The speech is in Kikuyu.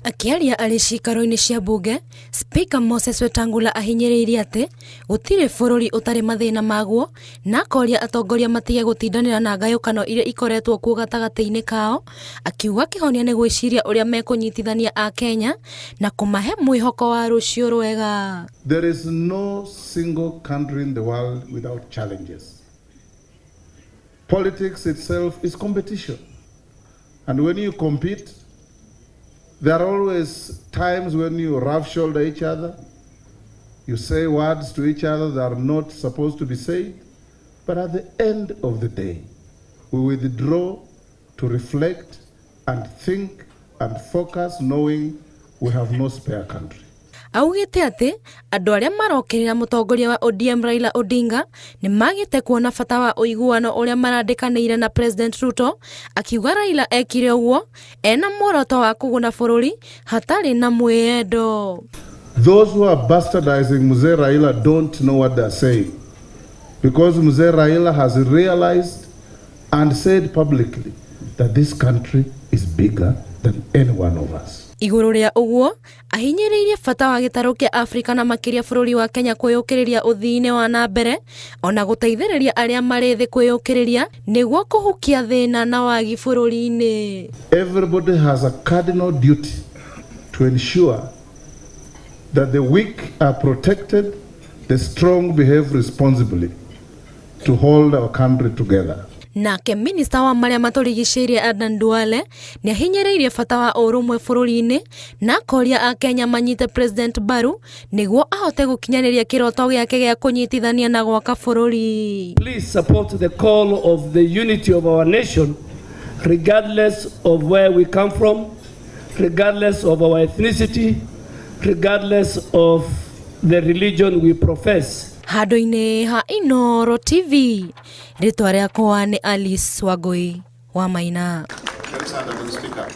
Akĩaria arĩ ciikaro-inĩ cia mbunge, Spika Moses Wetangula ahinyĩrĩirie atĩ gũtirĩ bũrũri ũtarĩ mathĩna maguo na akoria atongoria matige gũtindanĩra na ngayũkano iria ikoretwo kuo gatagatĩ-inĩ kao, akiuga kĩhonia nĩ gwĩciria ũrĩa mekũnyitithania Akenya na kũmahe mwĩhoko wa rũciũ rwega. There is no single country in the world without challenges. Politics itself is competition. And when you compete, there are always times when you rough shoulder each other, you say words to each other that are not supposed to be said. But at the end of the day, we withdraw to reflect and think and focus, knowing we have no spare country. Augĩte atĩ andũ arĩa marokĩrĩra mũtongoria wa ODM Raila Odinga nĩ magĩte kuona bata wa ũiguano ũrĩa marandĩkanĩire na President Ruto, akiuga Raila ekire ũguo ena muoroto wa kũguna bũrũri hatarĩ na mwĩyendo. Those who are bastardizing Mzee Raila don't know what they're saying. Because Mzee Raila has realized and said publicly that this country is bigger than any one of us. Igũrũ rĩa ũguo, ahinyĩrĩirie bata wa gĩtarũ kĩa Afrika na makĩria bũrũri wa Kenya kwĩyũkĩrĩria ũthii-inĩ wa na mbere ona gũteithĩrĩria arĩa marĩ thĩ kwĩyũkĩrĩria nĩguo kũhukia thĩna na wagi bũrũri-inĩ. Everybody has a cardinal duty to ensure that the weak are protected, the strong behave responsibly to hold our country together. Nake minista wa marĩa matũrigicĩirie Adan Duale nĩ ahinyĩrĩirie bata wa ũrũmwe bũrũri-inĩ na akoria Akenya manyite President mbaru nĩguo ahote gũkinyanĩria kĩroto gĩake gĩa kũnyitithania na gwaka bũrũri. Please support the call of the unity of our nation, regardless of where we come from, regardless of our ethnicity, regardless of the religion we profess. Handũ-inĩ ha Inooro TV, rĩtwa rĩakwa nĩ Alice Wangui wa Maina. Karibu sana, Ndugu Spika.